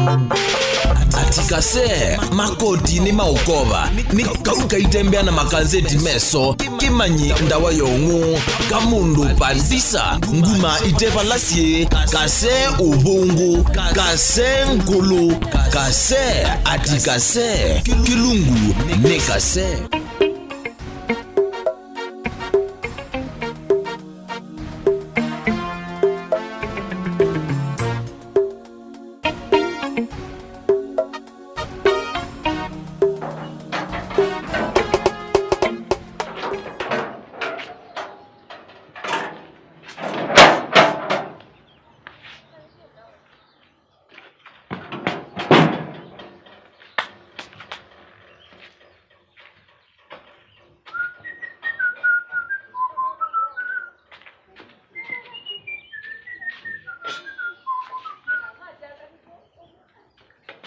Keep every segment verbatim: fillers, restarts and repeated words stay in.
Ati kase, makoti nĩ maũkova, nĩ kau kaitembea na makazeti meso, kĩmanyi ndawa ya ũng'ũ, kamũndũ pandisa, nguma ite vala syĩ, kase ũvũngũ, kase ngũlũ, kase, ati kase, kĩlungu nĩ kase.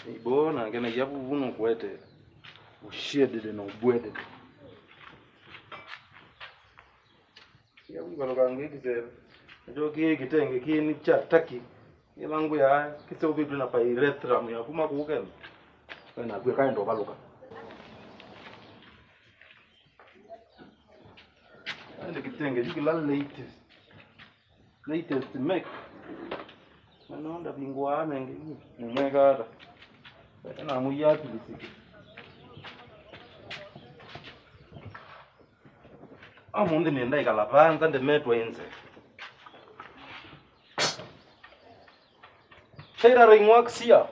Ibo nake na yavu vuno kwete. Ushedede na ubwedede. Yavu ivaluka ngĩ kĩseve. Nakyo kĩ kĩtenge kĩ nĩ kya Turkey. Ĩla ngũya kĩseũvĩtw'e na pyrethrum ya kuma kũu Kenya. We nakw'e kaenda ũvalũka. Ĩndĩ kĩtenge kyu kĩla latest. Latest make. Na no ndavingũaa nenge yu. Mumweka ata? Ena mũia pilisiki. Ũmũnthĩ nĩenda ĩkala vaa nza ndemetwa ĩ nze. Shaira raimwaksia.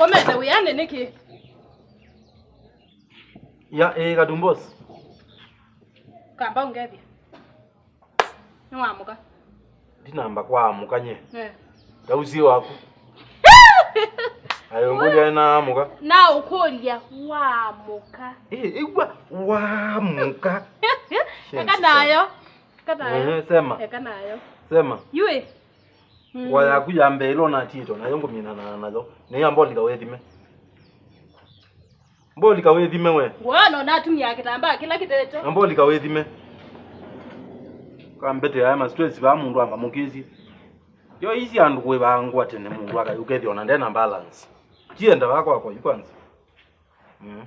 Komete wĩanĩ nĩkĩ? Ya, ĩĩ, Katumbos. Kamba ũngethya. Nĩwamũka. Ndinamba kwaamũka nye. Eh. Tausie waku. Ayo ngũlya ena amũka. Na ũkũlya waamũka. Ĩ, ĩw'a waamũka. Eka nayo. Eka nayo. Eh, sema. Eka nayo. Sema. Yui. Mm. Ngũa yaku ya mbee ĩla ũnatiĩtwe nayo ngũminana nayo. Nĩ ya mbolika wĩthime. Mbolika wĩthime we. Ngũa no natumia kĩtambaa kĩla kĩtete. Na mbolika wĩthime. Kambete aya ma stress va mũndũ amba mũkĩsye. Yo isi andũ kwĩvangwa tene mũndũ akayũkethya ona ndena balance. Tienda vakwa kwa yu kwanza. Mm.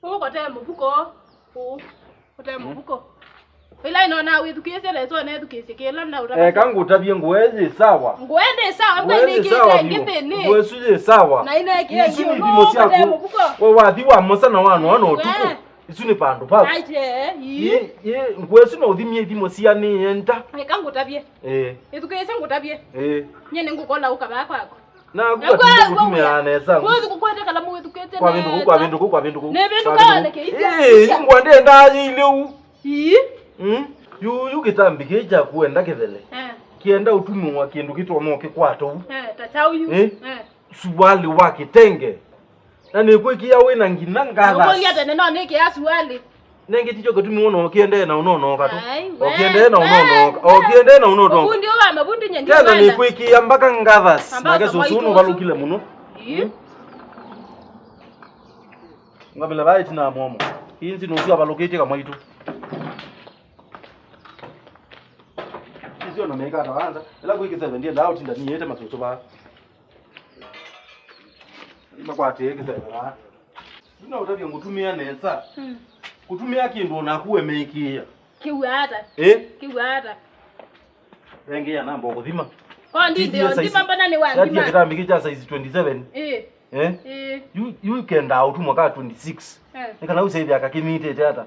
Ũũ kote mũvuko. Ũũ kote mũvuko. Ĩla ĩnona wĩthukĩĩsye nesa, ũnethukĩĩsye kĩla na ũtavasya. Eka ngũtavye ngũa ĩyĩ sawa. Ngũa ĩndĩ sawa, ngũa ĩndĩ sawa ĩngĩ thĩnĩ. Ngũa ĩsu yĩ sawa. Na ĩnekĩe isu nĩ ithimo syaku. We wathi wa mũsa na wanoa na ũtukũ. Isu nĩ vandũ vaku. Aje, ii. Ii, ii, ngũa ĩsu no ũthimie ithimo sianĩe nda. Eka ngũtavye. Ĩĩ. Ĩthukĩĩsye ngũtavye. Ĩĩ. Nyie nĩngũkola ũkavaa kwaku. Na kũtũmĩa nesa. Kwa vĩndũ kũu, kwa vĩndũ kũu, kwa vĩndũ kũu. Nĩ vĩndũ kaonekĩisya. Ĩĩ, ngwa ndenda yĩilĩu. Ii. Mm. Yu, yu kĩtambi kĩĩ kya kuenda kĩthele. Eh. Kĩenda ũtumĩwa kĩndũ kĩtonya kĩkwata ũu. Eh, ta chau yu. Eh. Eh. Suali wa kĩtenge. Na nĩkwĩkĩa wĩna nginya ngathas. Ũkũlya tene no nĩkĩa suali. Nenge tikyo katumi wona okiendee na unonoka tu. Ai, we, okiendee na we, unonoka. We. Okiendee na unonoka. Ubundi wa mabundi nye ndio. Tena maana. Nikwĩkĩa mpaka ngathas. Ambao nake kama susu ito nuvalukile muno. Ii. Hmm? Ngabila baiti na momo. Inzi nusu avalukite kamwaitu. Isio na meka tawanza. Ila kwiki seven ndiye ndao tinda niete masusu ba. Makwatĩe kĩseve vaa. Ndũna ũtavya ngũtumĩa nesa. Mm. Kũtumĩa kĩndũ onaku wemĩĩkĩĩa. Kĩw'a ata? Eh? Kĩw'a ata? Vengea namba ũkũthima. Kwa ndithĩ ndima mbona nĩ wa ndima. Kĩtambi kĩ kya size twenty seven. Eh. Eh? Eh. Yu, yu kendaa ũtumwa ka twenty six. Eh. Nĩ kana ũsethĩa kakĩnyitĩte ata?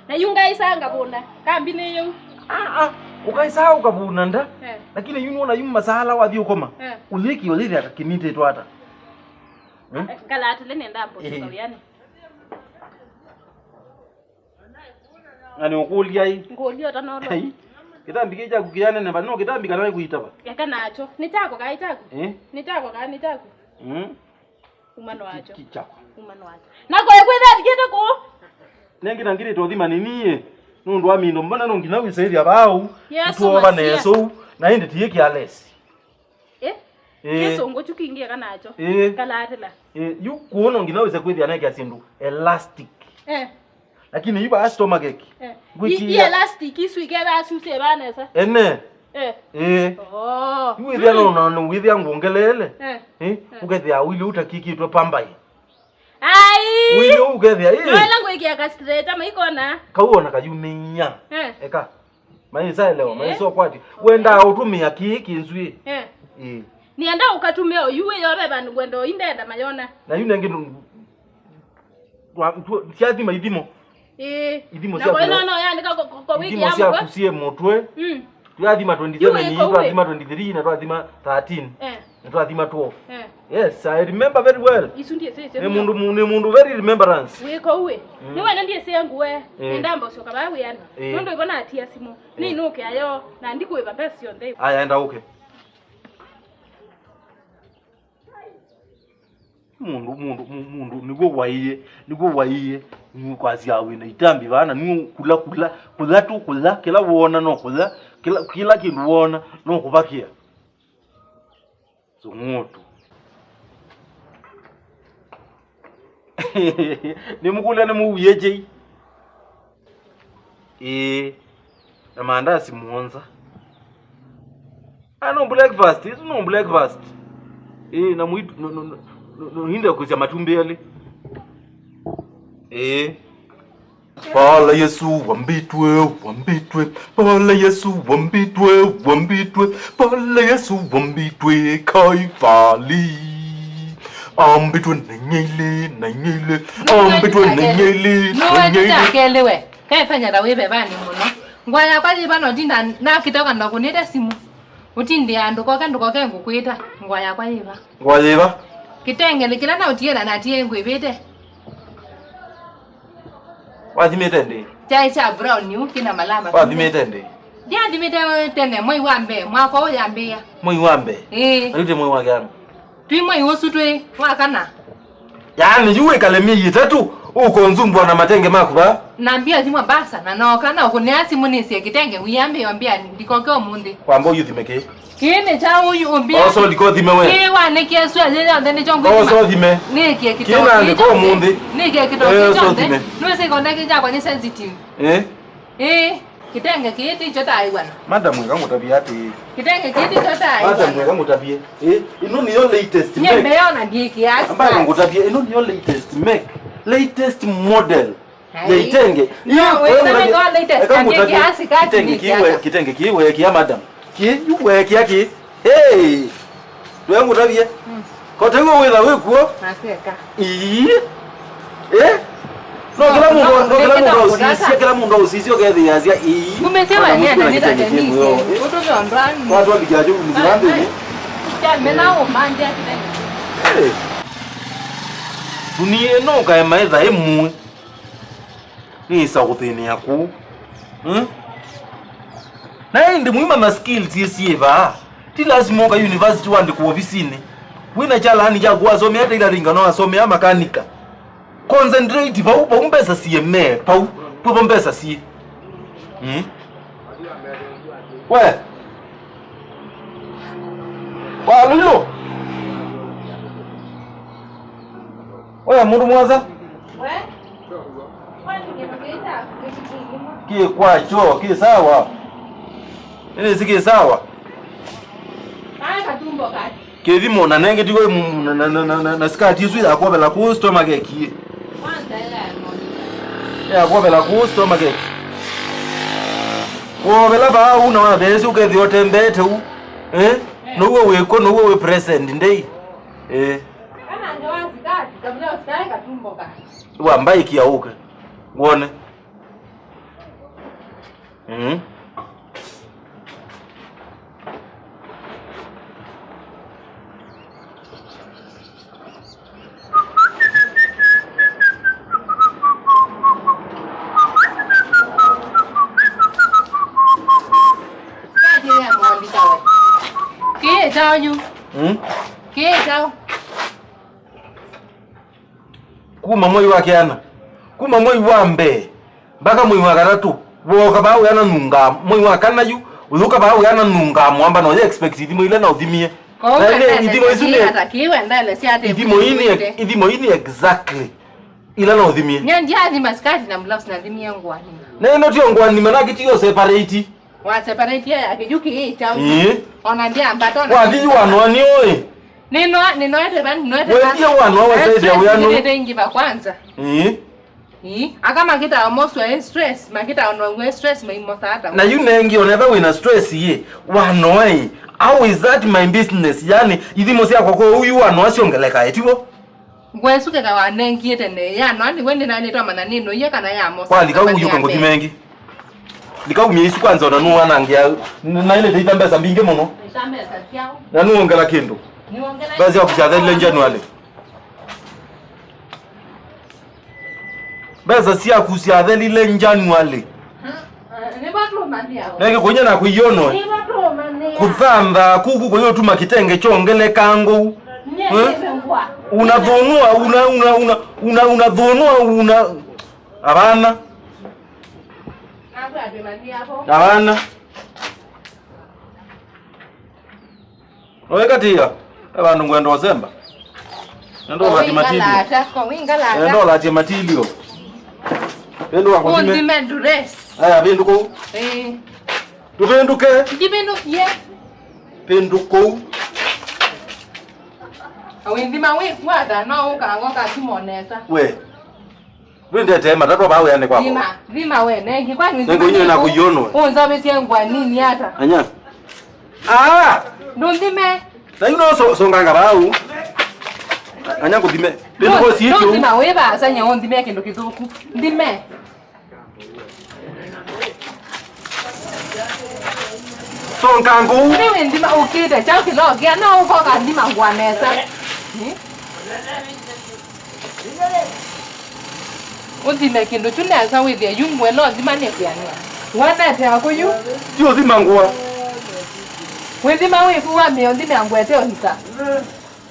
Na yu ngaĩsaa ngavũna, kambi nĩ yĩu. Ah, ah, ũkaĩsaa ũkavũna nda, eh, lakini yu nũona yu masaala wathi ũkoma, eh, ũyĩkĩ ũyĩthĩa kakĩnyitĩtwe ata? Hmm? Ngalatĩle nenda mbotoka, eh, wĩanĩ. Na nĩ ũkũlya ĩ? Ngũlya ũtanolo. Ai. Kĩtambi kĩ kyaku kĩaneneva, no kĩtambi kana nĩkũitava? Eka nakyo. Nĩ kyakwa kaa nĩ kyaku? Eh? Nĩ kyakwa kaa nĩ kyaku? Mm. Uma nĩ wakyo. Ki-, ki-, kyakwa. Uma nĩ wakyo. Na kwa kwĩtha athikĩte kũ? Nengĩ na ngirĩte ũthima nĩ niĩ. Nũndũ wa mindo mbona no nginya wĩsaĩthya vau. Yesu tuova Masia. Nesu. Na ĩndĩ tiĩ kĩalesi. Eh? Eh. Kĩsũngũ kyu kĩngĩ eka nakyo. Eh. Kalatĩla. Eh, yu kuo no nginya wĩse kwĩthĩa nekĩa syĩndũ elastic. Eh. Lakini yu vaa stomach ache. Eh. Ngwĩtie i, i elastic isu ikethaa syusye vaa nesa. Ene. Eh. Eh. Oh. Yu wĩthĩa no, no, no, wĩthĩa ngongeleele. Eh. Eh. Eh. Ũkethĩa ũilye ũtakĩkĩtwe pambai. Ai. Ũilye ũkethĩa. No ĩ. Ela ngwĩkĩa kastreta maikona. Kau ona kayumĩia. Eh. Eka. Maisa elewa, eh? Maisa ũkwati. Wendaa ũtũmĩa kĩĩ kĩnzw'ĩ? Eh. Ĩĩ. Nĩenda ũkatũmĩa oyu wĩyove vandũ ngwenda oyu ndenda mayona. Na yu nengĩ nũ-, twa-, twa-, syathima ithimo. Ĩĩ. Ithimo na sya kwa ĩno kũle-, no yandĩka ko-, ko-, ko wiki ithimo ya syaku mũtwe. Syĩ mũtwe. Mm. Twathima twenty-seven, yu wĩko twathima twenty-three, na twathima thirteen. Eh. Nĩtwathima twelve. Eh. Yes, I remember very well. Isu ndiĩ sisyo. Nĩ mũndũ mu-, nĩ mũndũ very remembrance. Wĩko uĩ. Mm. Nĩ wene ndiĩ sĩa nguwe. Eh. Nĩndamba ũsyoka vaa wĩana. Eh. Nũndũ ĩvo natia simũ. Eh. Nĩ nũke ayo na ndikũĩva mbesa syonthe. Aya, enda ũke. Mũndũ, mũndũ, mu-, mũndũ nĩw'o waie, nĩw'o waie. Nĩw'o kwasya wĩna itambi vaa na nĩw'o kula, kula, kula tu, kula. Kĩla wona no kula. Kĩla, kĩla kĩndũ wona no kũvakĩa. Sung'utu. Nĩmũkũlya nĩmũwie kyei? Ĩĩ. Na maandasi mũonza. Ah, no breakfast. Isu no breakfast. Ĩĩ, na mũitu, no, no, no, no, no, inde kusya matumbĩ elĩ. Ĩĩ. Pala Yesu wambitwe, wambitwe. Pala Yesu wambitwe, wambitwe. Pala Yesu wambitwe Kaivali. Ambitwe na nyaili, na nyaili. Ambitwe na nyaili, na nyaili. Nũwe tũtakelewe. Kaifanya ta wĩ vevani mũno. Ngwa yakwa yĩva no tinda nakĩtoka ndakũnĩte simũ. Ũtindĩa ndũkoke, ndũkoke ngũkwĩta. Ngwa yakwa yĩva? Ngwa yĩva? Kĩtengele kĩla naũtie na natie ngwĩvĩte. Wathimĩte ndĩ? Kyaĩ kya brown yu kĩna malama. Wathimĩte ndĩ? Ndyathimĩte tene, mwei wa mbee, mwaka ũũ yambĩĩa. Mwei wa mbee? Ĩĩ. Na yu ti mwei wa kĩano? Twĩ mwei ũsu twĩ wa kana. Yaani, yu wĩkale myei ĩtatũ, ũkonzumbwa na matenge maku vaa? Na mbia thimwa mbasa, na nooka na ũkũnĩa simũ nĩsie kĩtenge, wĩambĩa mbia ndikoke ũmũnthĩ. Wamba ũyũthime kĩĩ? Kĩĩ nĩ kya ũyu ũmbĩa. Oso ndikothime we. Kĩĩ wanĩkie sua yĩ yonthe nĩkyo ngwĩthima. Oso thime. Nĩkie kĩtoo kĩĩ kyonthe. Kĩĩ naandĩka ũmũnthĩ. Nĩkie kĩtoo kĩĩ kyonthe. Eh, oso thime. Nĩwĩsĩ ikonda kĩ kyakwa nĩ sensitive. Eh? Ĩĩ, kĩtenge kĩĩ ti kyo taĩwana. Madam, eka ngũtavye atĩĩ. Kĩtenge kĩĩ ti kyo taĩwana. Madam, eka ngũtavye. Ĩĩ, ĩno nĩyo latest Make. Nyie mbeo na ndiĩkĩa. Ambaye ngũtavye, ĩno nĩyo latest Make. Latest model. Ai. Ya itenge. No, ĩĩ, wĩseme ngũtavye, kwa latest eka na ngũtavye, ndiĩkĩa sikati kĩtenge ndiĩkĩa. Kĩĩ we, kĩtenge kĩĩ we kĩa madam. Kĩĩ, yu weekĩa kĩĩ? Hey! Ndũe ngũtavye. Mm. Kote w'o wĩtha wĩ kuo? Natweka. Ii. Eh? No, kĩla mũndũ, no, kĩla mũndũ ausisye, kĩla mũndũ ausisye ũkethĩasya ii. Kumesema nenda nita nĩsye. Ũtũthondwa. Watwambĩkĩa juu mzima mbele. Cha mena umanja kile. Eh. Tuni ĩno kae maitha ĩmwe. Nĩĩsa kũthĩnĩa kũu. Hmm? Na ĩndĩ mũimanya skills ĩsyĩ vaa. Ti lasima ũka university wandĩkwe ovisinĩ. Wĩna kyalaani kyaku wasomea tailoring kana wasomea makanika. Concentrate vau, vau mbesa siĩ me, vau, vau mbesa siĩ. Hmm? We. Walilo. Oya mũndũ mwaza. Kĩ kwakyo, kĩ sawa. Nĩnĩsĩ kĩ sawa. Kĩthimo na nengĩ tiwe mu-, na, na, na, na, na, na skati ĩsu ya kwovela kũu stomach ĩĩ. Ya kwovela kũu stomach. Kwovela vaa ũu na watheesĩ ũkethĩa ũtembeete ũu. Eh? Now'o wĩko, now'o wĩ present day. Eh. Kana ngewa sikati, kabla usikae katumbo ka. Wa mbaiki ya ũke. Wone. Mm. Kyaũ yu? Hmm? Kĩ kyaũ? Kuma mwei wa kĩana, kuma mwei wa mbee mpaka mwei wa katatũ, wooka vaa wĩananungaa mwei wa kana yu, ũyũka vaa wĩananungaa mwamba, no yĩ expect ithimo ila na ũthimie. Kwoou na ĩndĩ ĩndele ithimo isu nĩ ata kĩĩ wendelesya ata ithimo ii nĩ ĩkuĩte? Ithimo ii nĩ exactly ila na ũthimie. Nye ndiathima skati na blouse, nathimie ngũa nima. Na ĩno tio ngũa nima, nakĩtie separate. Wa separate ya kĩyu kĩĩ kyaũ? Ĩĩ. Ona ndiambata ona wathi yu wanoa nĩ ũĩ. Nĩnoa, nĩnoete va, nĩnoete va. Wethie wanoa wesaidia wĩanu. Nĩnoete ingĩ va kwanza. Ĩĩ. Ĩĩ. Aka makĩtaa moswa e stress, makĩtaa onongwe stress maimosa ata. Na yu nengi onetha wĩna stress ĩĩ, wanoa ĩĩ. How is that my business? Yani, ithimo syakwa kwa ũyu wanoa syongeleka etivo? Ngũa ĩsu keka wanengie tene, ya noa nĩwe nĩnaĩlĩte ũmanya nĩ noiya kana ya mosa. Kwalika ũyũka ngũthi mengi. Lika umie isu kwanza, ona nũwanangĩa. Naĩlĩte ita mbesa mbingĩ mũno. Ita mbesa syaũ? Na nũongela kĩndũ. Nĩwongela mbesa syaku syathelile January. Mbesa syaku syathelile January. Nĩvatũmania. Neke kũnya na kũionoe. Nĩvatũmania. Kũthantha kuku kũyũtuma kĩtenge kyongeleka ngũu. Nye. Eh? Nĩve ngũa. Unathũnũa, una, una, una, una, unathũnũa, una. Avana. Nakwatĩmania vo. Avana. Oĩ katĩa, e vandũ ngwenda ũsemba. Nenda ũlatie material. Kowingalata, kowingalata. Nenda ũlatie material. Pĩndũ wa kũthime. Ũnthime dress. Aya, pĩndũ kũu. Ĩĩ. Tũpĩndũke. Ndipĩndũkie. Pĩndũ kũu. Awĩnthima wĩkwata, no ũkanga ũkathima onesa. We. Ndwendete matatwa vaa wĩanĩ kwakwa. Thima, thima we, nengi kwa nĩ nĩngũnyie na kũionwe. Ũnzavĩsye ngwa nini ata? Anya. Ah! Ndũnthime. Na yu no so, songanga vau. Anya ngũthime. Pĩndũ kũsi ĩtu. Ndũnthima wĩ vaasanya ũnthime kĩndũ kĩthũku. Nthime. Songa ngũu. Nĩ wĩnthima ũkĩte kyaũ kĩlogĩa, no ũkoka nthima ngwa nesa. Hmm? Ũthime kĩndũ kyu nesa wĩthĩe yu ngũa ĩla ũthima nĩ kwĩanĩa. Wonete akũ yu? Ti ũthima ngũa. Wĩthima wĩku wamĩa ũthime ngũa ĩte ũlika.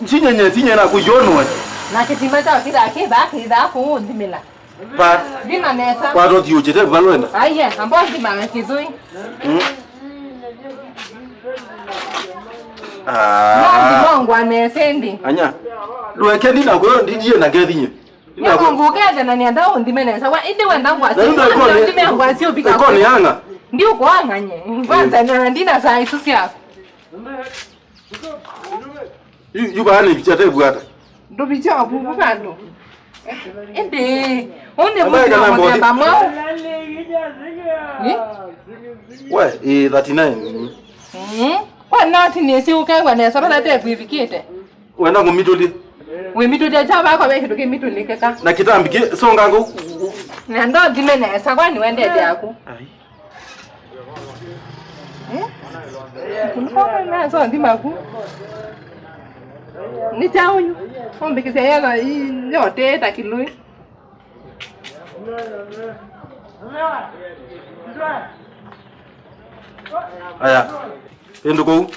Ntinyenye, tinye na kũyonwe. Na kĩthima kyaũ kĩthaa kĩ vaa kĩthaa kũũ ũthimĩla. Va? Thima nesa. Kwata ũthiũkĩte valwenda. Aiye, amba ũthima kĩthũi. Mm. Ah. No ngwa nesa ĩndĩ. Anya. Ndweke ndi na kuyo ndi ndiye na ngethinye. Nĩko ngũkete na nĩenda ũnthime nesa. Wa, ĩndĩ wenda ngwa. Na yu ndĩkone, ndime ngwa sio bika. Ndĩkone yanga. Ndi ũkoang'anye. Kwanza na ndina saa isu syaku. Yu, yu vaa nĩ vicha tevu ata. Ndũvicha vuvu vandũ. Ĩndĩ, ũnĩ mũthemba mwaũ. Nĩ? We, ĩ, thirty-nine. Mm. Kwa noti nĩsĩ ũkew'a nesa vala tevu ĩvikĩte. Wenda ngũmitũlye? Wĩmitũlya kya vakwa ve kĩndũ kĩmitũlĩkĩka. Na kĩtambi kĩ, songa ngũ. Na ndothime nesa, kwani wendete aku? Ai. Eh? Kũlũka naso nthima ku. Nĩ kyaũ yu? Ũmbĩkĩsya yela ĩ, yote ta kĩlũĩ. Aya. Ĩndũ kũu.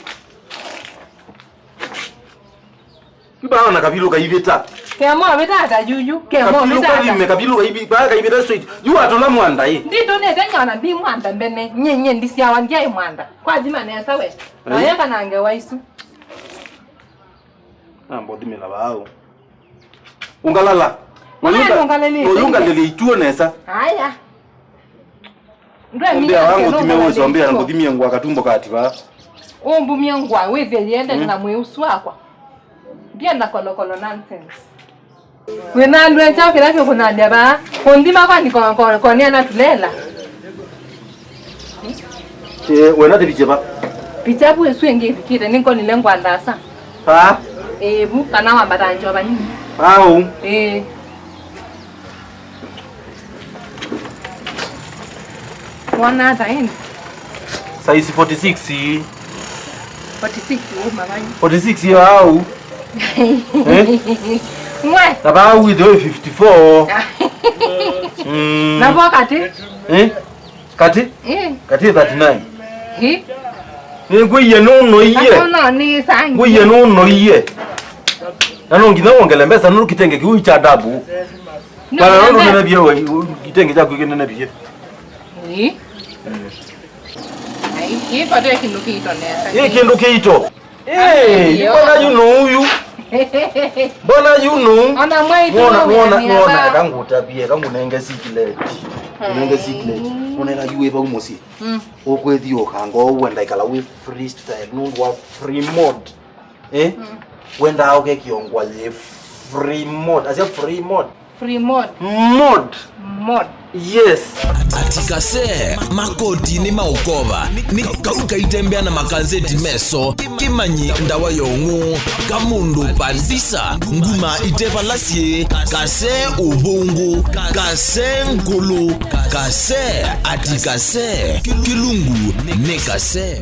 Yu vaa ona kavilũ kaivĩta. Kemo vĩta ata yuyu, kemo kavilũ vĩta ata. Kavime, kavilũ kaivi-, vaa kaivĩta straight. Yu watũla mwanda ĩ. Nditũnĩte nyona ndi mwanda mbene. Nye, nye ndisyawa ndyaĩ mwanda. Kwathima nesa we. Ai. Oya kana ngewa isu. Namba ũthimĩla vau. Ũngalala. Ũyũngalĩlĩte. Ũyũngalĩlĩtw'e nesa. Aya. Ombea wangu thime wewe, ombea na ngũthimie ngwa katumbo kati va. Ũmbumie ngwa wĩthĩe yende na mwĩ ũsu wakwa. Ndienda kolokolo nonsense. Wĩna andũ ekyaũ kĩla kĩkũnandĩa vaa? Kũnthima kwani ko, ko, konea na tulela. Eh, wena ti picha va? Picha vu ĩsu ĩngĩ ĩvikĩte, nĩngonile ngwa ndasa. Ah? Eh, vu, kana wambata njova nini. Au? Eh. Wona ata ĩndĩ? Size forty-six. Forty-six uma vai. Forty-six yo au. Eh? Ngwe. Na vau ithe fifty-four. Mm. Na vo kati? Eh? Kati? Eh. Kati thirty-nine. Eh? Nĩngwĩie nũnoie. Ngwĩie nũnoie. Na no nginya wongele mbesa nũndũ kĩtenge kĩu kya dabu. Bana, no nũnenevie we, kĩtenge kyaku kĩnenevie. Ĩĩ. Ai, kĩĩ kĩndũ kĩito nesa. Ĩĩ, kĩndũ kĩito. Ĩĩ, mbona yu nũu yu? Mbona yu nũu? Ona mwaitũ wona, wona, wona, eka ngũtavie, eka ngũnenge sikileti. Ngũnenge sikileti. Wona eka yu wĩ vau mũsyĩ. Mm. Ũkwĩthiũũkanga ũu wenda ĩkala wĩ freestyle, nũndũ wa free mode. Eh? Mm. Wendaa ũkekĩongwa yĩ free mode. Asya free mode. Free mode. Mode. Mode. Yes. Ati kase, makoti nĩ maũkova. Nĩ kau kaitembea na makanzeti meso. Kĩmanyi ndawa ya ũng'ũ. Kamũndũ pandisa. Nguma itevalasye. Kase ũvũngũ. Kase ngũlũ. Kase. Ati kase. Kĩlungu nĩ kase.